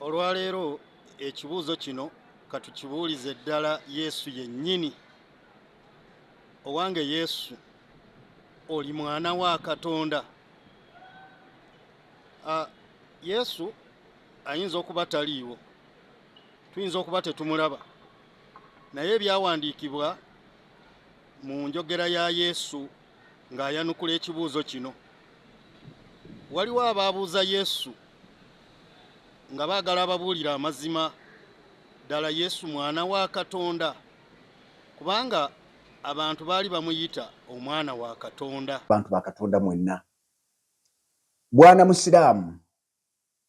Olwaleero ekibuuzo kino katukibuulize ddala Yesu yennyini. Owange Yesu, oli mwana wa Katonda? Yesu ayinza okuba taliiwo, tuyinza okuba tetumulaba, naye ebyawandiikibwa mu njogera ya Yesu ng'ayanukula ekibuuzo kino. Waliwo abaabuuza Yesu nga baagala ababuulire amazima, ddala Yesu mwana wa Katonda? Kubanga abantu baali bamuyita omwana wa Katonda. Bantu ba Katonda mwenna, bwana Musiraamu,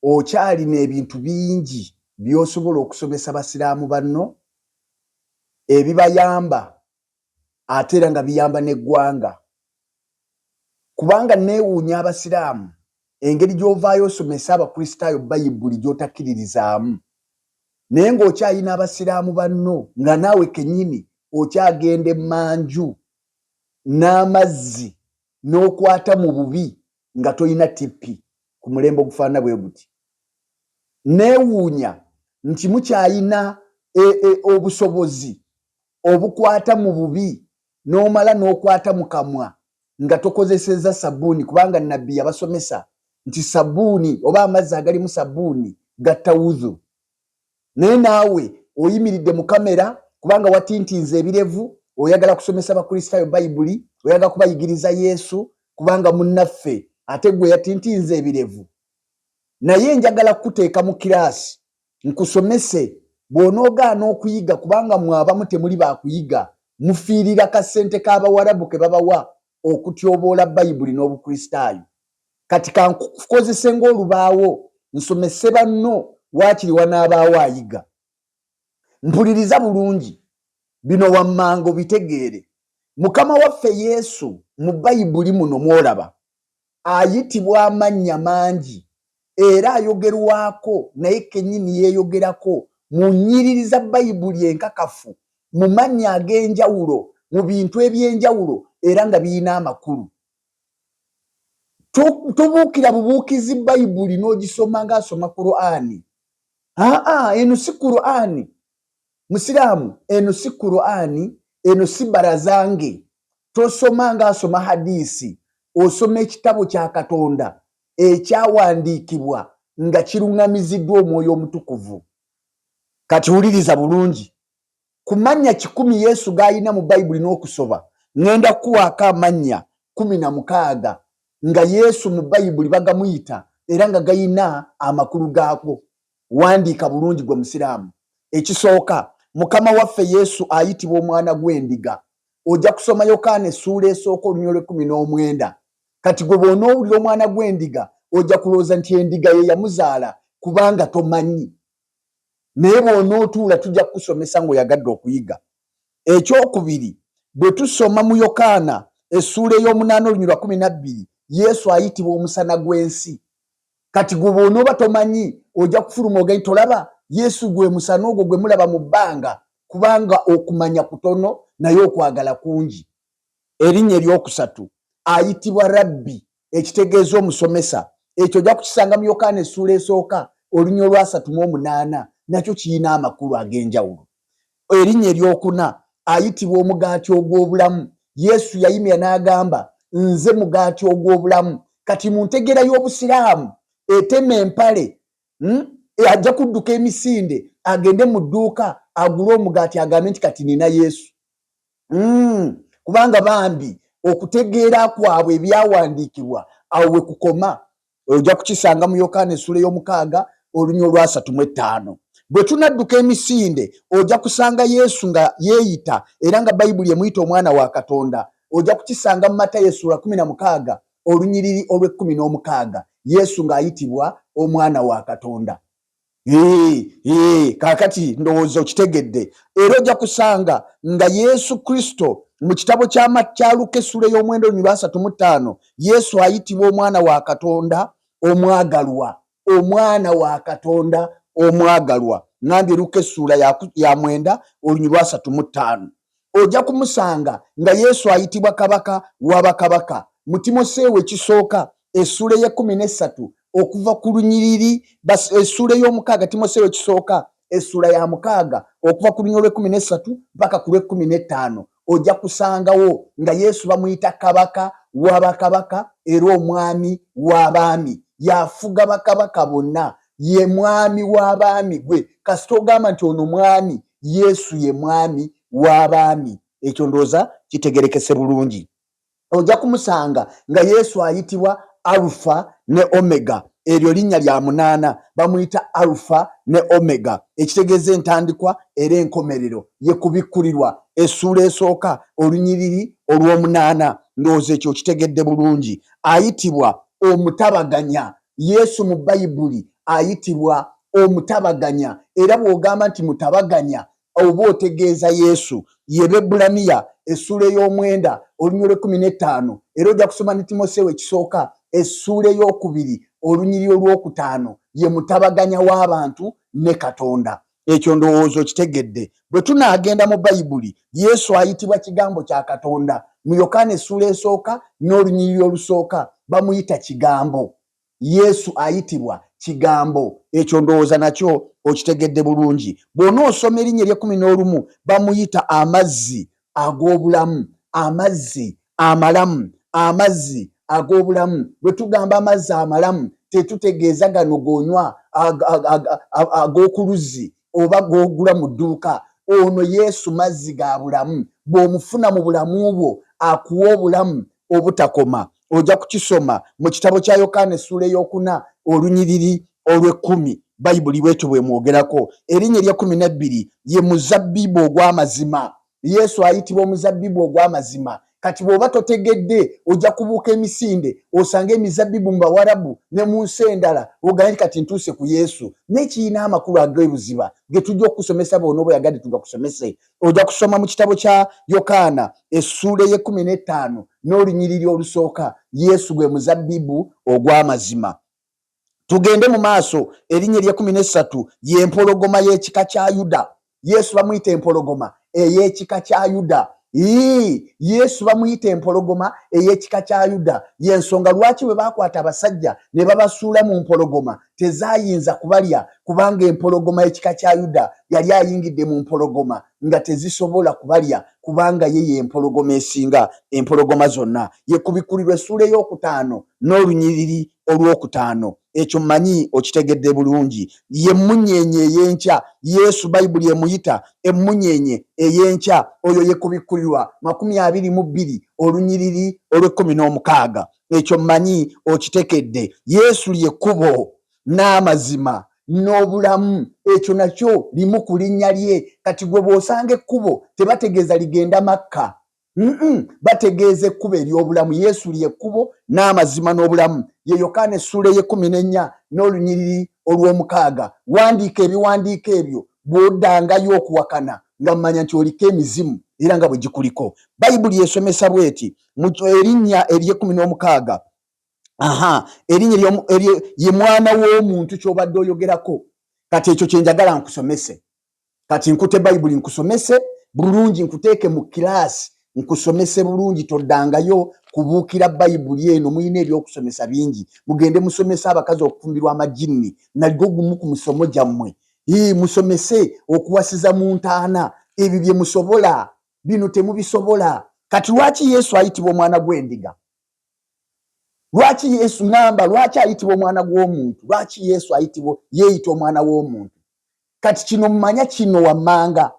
okyalina ebintu bingi by'osobola okusomesa Basiraamu banno ebibayamba ate era nga biyamba n'eggwanga. Kubanga neewuunya Abasiraamu engeri gy'ovaayo osomesa Abakristaayo Bayibuli gy'otakkiririzaamu, naye ng'okyalina Abasiraamu banno nga naawe kennyini okyagenda emmanju n'amazzi n'okwata mu bubi nga tolina tippi ku mulembe ogufaanana bwe guti. Neewuunya nti mukyalina obusobozi obukwata mu bubi n'omala n'okwata mu kamwa nga tokozesezza sabbuuni, kubanga Nabbi yabasomesa nti sabbuuni oba amazzi agalimu sabbuuni gatta wudhu. Naye naawe oyimiridde mu kamera kubanga watintinze ebirevu, oyagala kusomesa Bakristaayo Bayibuli, oyagala kubayigiriza Yesu kubanga munnaffe ate gwe yatintinze ebirevu. Naye njagala kukuteeka mu kiraasi nkusomese, bw'onoogaana okuyiga, kubanga mwe abamu temuli bakuyiga, mufiirira kasente k'Abawarabu ke babawa okutyoboola Bayibuli n'Obukristaayo. Kati kankukozese ng'olubaawo nsomese banno, waakiri wanaabaawo ayiga. Mpuliriza bulungi bino wammanga obitegeere. Mukama waffe Yesu mu Bayibuli muno mw'olaba ayitibwa amannya mangi era ayogerwako, naye kennyini yeeyogerako mu nnyiriri za Bayibuli enkakafu mu mannya ag'enjawulo mu bintu eby'enjawulo era nga birina amakulu. Tobuukira bubuukizi Bayibuli n'ogisoma ng'asoma Kuraani. Aa, eno si Kuraani. Musiraamu, eno si Kuraani, eno si barazange. Tosoma ng'asoma hadiisi, osoma ekitabo kya Katonda ekyawandiikibwa nga kiruŋŋamiziddwa Omwoyo Omutukuvu. Kati wuliriza bulungi. Ku mannya 100 Yesu g'alina mu Bayibuli n'okusoba, ŋŋenda kukuwaako amannya 16 nga Yesu mu Bayibuli bagamuyita era nga galina amakulu gaako. Wandiika bulungi gwe Musiraamu. Ekisooka, Mukama waffe Yesu ayitibwa Omwana gw'Endiga. Ojja kusoma Yokaana essuula esooka olunyiriri lw'ekkumi n'omwenda. Kati gwe bw'onoowulira Omwana gw'Endiga, ojja kulowooza nti endiga ye yamuzaala kubanga tomanyi. Naye bw'onootuula tujja kukusomesa ng'oyagadde okuyiga. Ekyokubiri, bwe tusoma mu Yokaana essuula ey'omunaana olunyiriri lwa 12, Yesu ayitibwa omusana gw'ensi. Kati gwe bw'onooba tomanyi ojja kufuluma ogende tolaba Yesu gwe musana ogwo gwe mulaba mu bbanga, kubanga okumanya kutono naye okwagala kungi. Erinnya eryokusatu, ayitibwa Rabbi, ekitegeeza omusomesa. Ekyo ojja kukisanga mu Yokaana essuula esooka oluny olwasatu mu omunaana, nakyo kirina amakulu ag'enjawulo. Erinnya eryokuna, ayitibwa omugaati ogw'obulamu. Yesu yayimira n'agamba, nze mugaati ogw'obulamu. Kati mu ntegeera y'Obusiraamu etema empale, Ajja kudduka emisinde agende mu dduuka agule omugaati agambe nti kati nina Yesu. Kubanga bambi okutegeera kwabwe ebyawandiikibwa awo we kukoma. Ojja kukisanga mu Yokaana essuula ey'omukaaga oluny olwasatu mu ettaano. Bwe tunadduka emisinde ojja kusanga Yesu nga yeeyita era nga Bayibuli emuyita omwana wa Katonda. Ojja kukisanga mu Matayo essuula 16 olunyiriri olw'ekkumi n'omukaaga, Yesu ng'ayitibwa omwana wa Katonda. Kaakati ndowooza okitegedde. Era ojja kusanga nga Yesu Kristo mu kitabo kya Luka essuula ey'omwenda olunyiriri lwasatu mu ttaano, Yesu ayitibwa omwana wa Katonda omwagalwa. Omwana wa Katonda omwagalwa. Ŋŋambye Luka essuula ya 9 olunyiriri lwasatu mu ttaano. Ojja kumusanga nga Yesu ayitibwa Kabaka wa bakabaka. Mu Timoseewo ekisooka essuula ey'ekkumi n'essatu okuva ku lunyiriri essuula ey'omukaaga, Timoseewo ekisooka essuula ya 6 okuva ku lunyiriri olw'e13 mpaka ku lw'e15, ojja kusangawo nga Yesu bamuyita kabaka wa bakabaka era omwami w'abaami. Yafuga bakabaka bonna, ye mwami w'abaami. Gwe kasita ogamba nti ono mwami, Yesu ye mwami w'abaami. Ekyo ndowooza kitegerekese bulungi. Ojja kumusanga nga Yesu ayitibwa Alufa ne Omega. Eryo linnya lya 8, bamuyita Alufa ne Omega, ekitegeeza entandikwa era enkomerero. Ye Kubikkulirwa essuula esooka olunyiriri olw'omunaana. Ndowooza ekyo okitegedde bulungi. Ayitibwa omutabaganya. Yesu mu Bayibuli ayitibwa omutabaganya, era bw'ogamba nti mutabaganya oba otegeeza Yesu. Ye Bebbulaniya essuula ey'omwenda olunyiriri olw'e15, era ojja kusoma ne Timoseewo ekisooka essuula ey'okubiri olunyiriri olw'okutaano. Ye mutabaganya w'abantu ne Katonda. Ekyo ndowooza okitegedde. Bwe tunaagenda mu Bayibuli, Yesu ayitibwa kigambo kya Katonda. Mu Yokaana essuula esooka n'olunyiriri olusooka bamuyita kigambo. Yesu ayitibwa kigambo. Ekyo ndowooza nakyo okitegedde bulungi. Bw'onoosoma erinnya ery'e11, bamuyita amazzi ag'obulamu, amazzi amalamu, amazzi ag'obulamu. Bwe tugamba amazzi amalamu tetutegeeza gano g'onywa ag'oku luzzi oba g'ogula mu dduuka. Ono Yesu mazzi ga bulamu. Bw'omufuna mu bulamu bwo akuwa obulamu obutakoma. Ojja kukisoma mu kitabo kya Yokaana essuula ey'okuna olunyiriri olw'ekkumi. Bayibuli bwetyo bwemwogerako. Erinnya ery'e12 ye muzabbibu ogw'amazima. Yesu ayitibwa omuzabbibu ogw'amazima. Kati bw'oba totegedde ojja kubuuka emisinde osange emizabbibu mu Bawarabu ne mu nsi endala, ogambe nti kati ntuuse ku Yesu. Naye kirina amakulu ag'ebuziba ge tujja okukusomesa bw'onooba oyagadde tugakusomese. Ojja kusoma mu kitabo kya Yokaana essuula ey'e15 n'olunyiriri olusooka. Yesu gwe muzabbibu ogw'amazima. Tugende mu maaso. Erinnya ery'e13 ye mpologoma y'ekika kya Yuda. Yesu bamuyita empologoma ey'ekika kya Yuda. Ii, Yesu bamuyita empologoma ey'ekika kya Yuda. Y'ensonga lwaki bwe baakwata abasajja ne babasuula mu mpologoma tezaayinza kubalya, kubanga empologoma y'ekika kya Yuda yali ayingidde mu mpologoma nga tezisobola kubalya, kubanga ye y'empologoma esinga empologoma zonna. Ye Kubikkulirwa essuula ey'okutaano n'olunyiriri olw'okutaano. Ekyo mmanyi okitegedde bulungi. Ye mmunyeenye ey'enkya. Yesu Bayibuli emuyita emmunyeenye ey'enkya. Oyo ye Kubikkulirwa 22 olunyiriri olw'e16. Ekyo mmanyi okitekedde. Yesu lye kkubo n'amazima n'obulamu. Ekyo nakyo limu ku linnya lye. Kati gwe bw'osanga ekkubo tebategeeza ligenda Makka. Bategeeza ekkubo ery'obulamu. Yesu lye kkubo n'amazima n'obulamu. Ye Yokaana essuula ey'e14 n'olunyiriri olw'omukaaga. Wandiika ebiwandiiko ebyo, bw'oddangayo okuwakana nga mmanya nti oliko emizimu era nga bwe gikuliko. Bayibuli esomesa bw'eti mu erinnya ery'e16. Aha, erinnya ye mwana w'omuntu ky'obadde oyogerako. Kati ekyo kye njagala nkusomese. Kati nkute Bayibuli nkusomese bulungi, nkuteeke mu kilaasi nkusomese bulungi. Toddangayo kubuukira Bayibuli eno. Mulina ebyokusomesa bingi. Mugende musomese abakazi okufumbirwa amajinni, nagwo gumu ku misomo gyammwe. Musomese okuwasiza mu ntaana. Ebyo bye musobola, bino temubisobola. Kati lwaki Yesu ayitibwa omwana gw'endiga? Lwaki Yesu namba, lwaki ayitibwa omwana gw'omuntu? Lwaki Yesu ayitibwa, yeeyita omwana w'omuntu? Kati kino mumanya kino wammanga.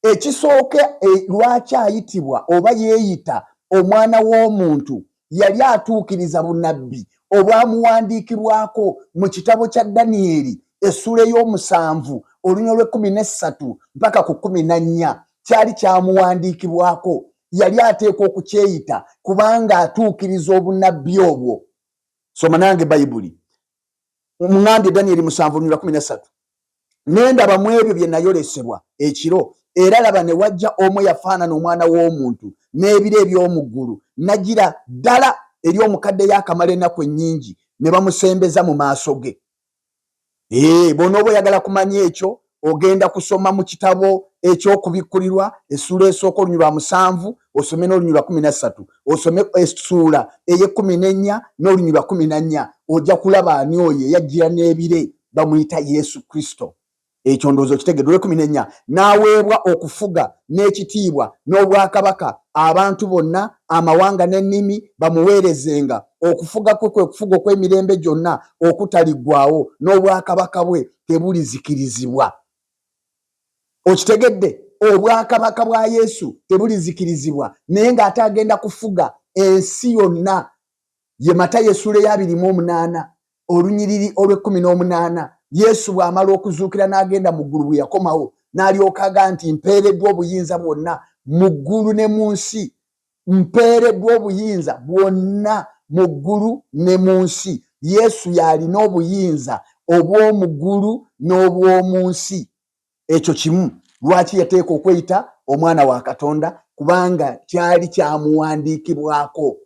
Ekisooka, lwaki ayitibwa oba yeeyita omwana w'omuntu? Yali atuukiriza bunabbi obwamuwandiikibwako mu kitabo kya Daniyeri essuula ey'omusanvu olunya olw'e13 mpaka ku 14. Kyali kyamuwandiikibwako, yali ateekwa okukyeyita kubanga atuukiriza obunabbi obwo. Soma nange Bayibuli. Muŋambye Daniyeri 7 olunya 13. Nendaba mu ebyo bye nayolesebwa ekiro, era laba ne wajja omu eyafaanana omwana w'omuntu n'ebire eby'omu ggulu, n'ajjira ddala eri omukadde yaakamala ennaku ennyingi, ne bamusembeza mu maaso ge. Bw'onooba oyagala kumanya ekyo, ogenda kusoma mu kitabo Ekyokubikkulirwa essuula esooka olunywi lwa 7, osome n'olunywi lwa 13, osome essuula ey'e14 n'olunywi lwa 14, ojja kulaba ani oyo eyajjira n'ebire. Bamuyita Yesu Kristo. Ekyo ndowooza okitegedde. Olw'e14, n'aweebwa okufuga n'ekitiibwa n'obwakabaka, abantu bonna, amawanga n'ennimi bamuweerezenga. Okufuga kwe kwe kufuga okw'emirembe gyonna okutaliggwawo, n'obwakabaka bwe tebulizikirizibwa. Okitegedde? Obwakabaka bwa Yesu tebulizikirizibwa, naye ng'ate agenda kufuga ensi yonna. Ye Matayo essuula eya 28 olunyiriri olw'e18. Yesu bw'amala okuzuukira n'agenda mu ggulu, bwe yakomawo n'alyoka aga nti, "Mpeereddwa obuyinza bwonna mu ggulu ne mu nsi. Mpeereddwa obuyinza bwonna mu ggulu ne mu nsi." Yesu y'alina obuyinza obw'omu ggulu n'obw'omu nsi. Ekyo kimu lwaki yateeka okweyita omwana wa Katonda, kubanga kyali kyamuwandiikibwako.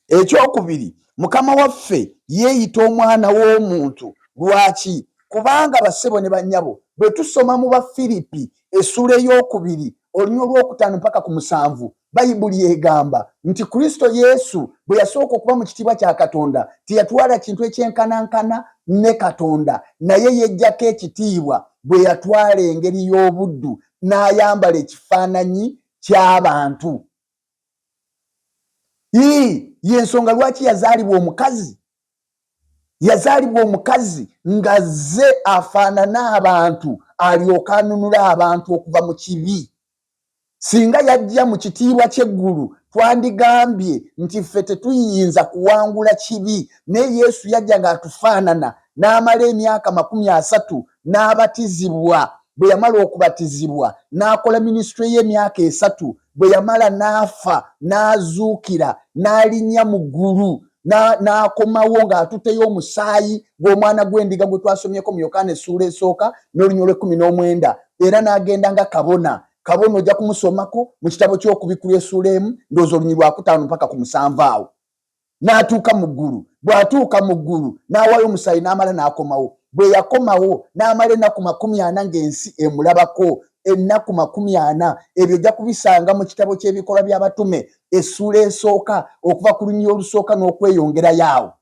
Ekyokubiri, Mukama waffe yeeyita omwana w'omuntu. Lwaki? Kubanga, bassebo ne bannyabo, bwe tusoma mu Bafiripi essuula ey'okubiri olunya olwokutaano mpaka ku 7, Bayibuli egamba nti Kristo Yesu bwe yasooka okuba mu kitiibwa kya Katonda, teyatwala kintu ekyenkanankana ne Katonda, naye yeggyako ekitiibwa bwe yatwala engeri y'obuddu n'ayambala ekifaananyi ky'abantu. Ii, yensonga lwaki yazaalibwa omukazi. Yazaalibwa omukazi ng'azze afaanana abantu, alyoke anunule abantu okuva mu kibi. Singa yajja mu kitiibwa ky'eggulu, twandigambye nti ffe tetuyinza kuwangula kibi, naye Yesu yajja ng'atufaanana n'amala emyaka 30 n'abatizibwa. Bwe yamala okubatizibwa, n'akola minisitule y'emyaka 3. Bwe yamala n'afa, n'azuukira, n'alinnya mu ggulu, n'akomawo ng'atuteyo omusaayi gw'omwana gw'endiga gwe twasomyeko mu Yokaana essuula esooka n'olunya olw'e19, era n'agenda nga kabona. Kabona ojja kumusomako mu kitabo ky'Okubikkulwa essuula 1, ndowooza olunyi lwakutaano mpaka ku 7 awo. N'atuuka mu ggulu. Bw'atuuka mu ggulu n'awaayo omusaayi, n'amala n'akomawo. Bwe yakomawo n'amala ennaku 40 ng'ensi emulabako, ennaku 40. Ebyo ojja kubisanga mu kitabo ky'Ebikolwa by'Abatume essuula esooka, okuva ku lunyi olusooka n'okweyongerayo awo.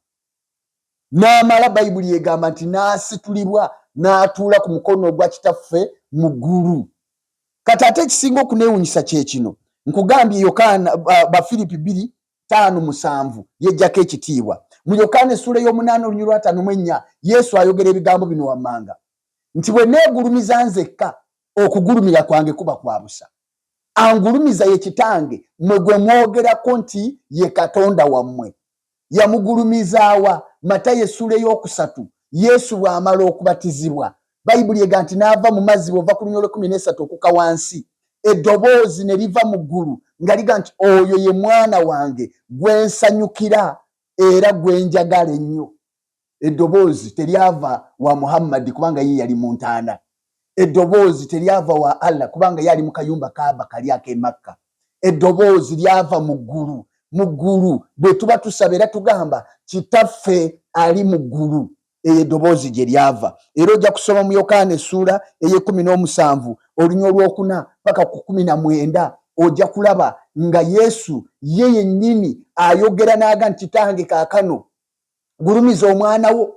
N'amala, Bayibuli egamba nti n'asitulibwa n'atuula ku mukono ogwa Kitaffe mu ggulu. Kati ate ekisinga okuneewunyisa kye kino, nkugambye Yokaana, Bafiripi 2:5-7, yejjako ekitiibwa. Mu Yokaana essuula ey'omunaana olunywi lwa 54, Yesu ayogera ebigambo bino wammanga nti, "Bwe neegulumiza nzekka, okugulumira kwange kuba kwa busa. Angulumiza ye Kitange, mwe gwe mwogerako nti ye Katonda wammwe." Yamugulumizaawa? Matayo essuula ey'okusatu, Yesu bw'amala okubatizibwa, Bayibuli ega nti n'ava mu mazzi. Bw'ova ku lunya olw'e13 okuka wansi, eddoboozi ne liva mu ggulu nga liga nti, "Oyo ye mwana wange gwe nsanyukira era gwe njagala ennyo." Eddoboozi teryava wa Muhammadi, kubanga ye yali mu ntaana. Eddoboozi teryava wa Allah, kubanga ye ali mu kayumba Kaaba kali ak'e Makka. Eddoboozi lyava mu ggulu. Mu ggulu bwe tuba tusaba era tugamba, "Kitaffe ali mu ggulu." Eyo eddoboozi gye lyava. Era ojja kusoma mu Yokaana essuula ey'e17 olunya olwokuna paka ku 19, ojja kulaba nga Yesu ye yennyini ayogera n'aga nti, "Kitange, kaakano gulumiza omwana wo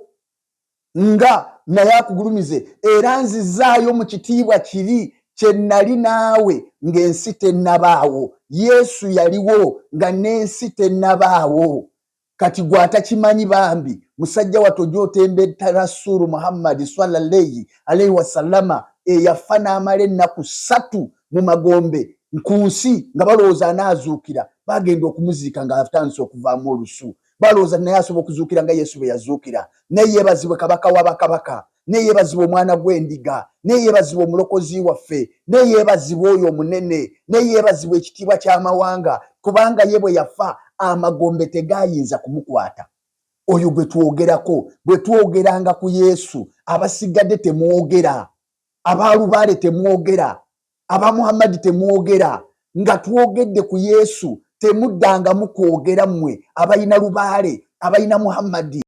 nga naye akugulumize, era nzizaayo mu kitiibwa kiri kye nali naawe ng'ensi tennabaawo." Yesu yaliwo nga n'ensi tennabaawo. Kati gwe atakimanyi, bambi musajja wattu, ojja otembeta Rasulu Muhammadi sallallahu alaihi wasallama, eyafa n'amala ennaku 3 mu magombe ku nsi nga balowooza anaazuukira. Bagenda okumuziika ng'atandise okuvaamu olusu, balowooza naye asobola okuzuukira nga Yesu bwe yazuukira. Naye yeebazibwe Kabaka wa bakabaka, naye yeebazibwe Omwana gw'Endiga, naye yeebazibwe Omulokozi waffe, naye yeebazibwe oyo omunene, naye yeebazibwe ekitiibwa ky'amawanga, kubanga ye bwe yafa amagombe tegayinza kumukwata. Oyo gwe twogerako bwe twogeranga ku Yesu. Abasigadde temwogera, abalubaale temwogera, aba Muhammadi temwogera. Nga twogedde ku Yesu, temuddangamu kwogera mmwe abalina lubaale, abalina Muhammadi.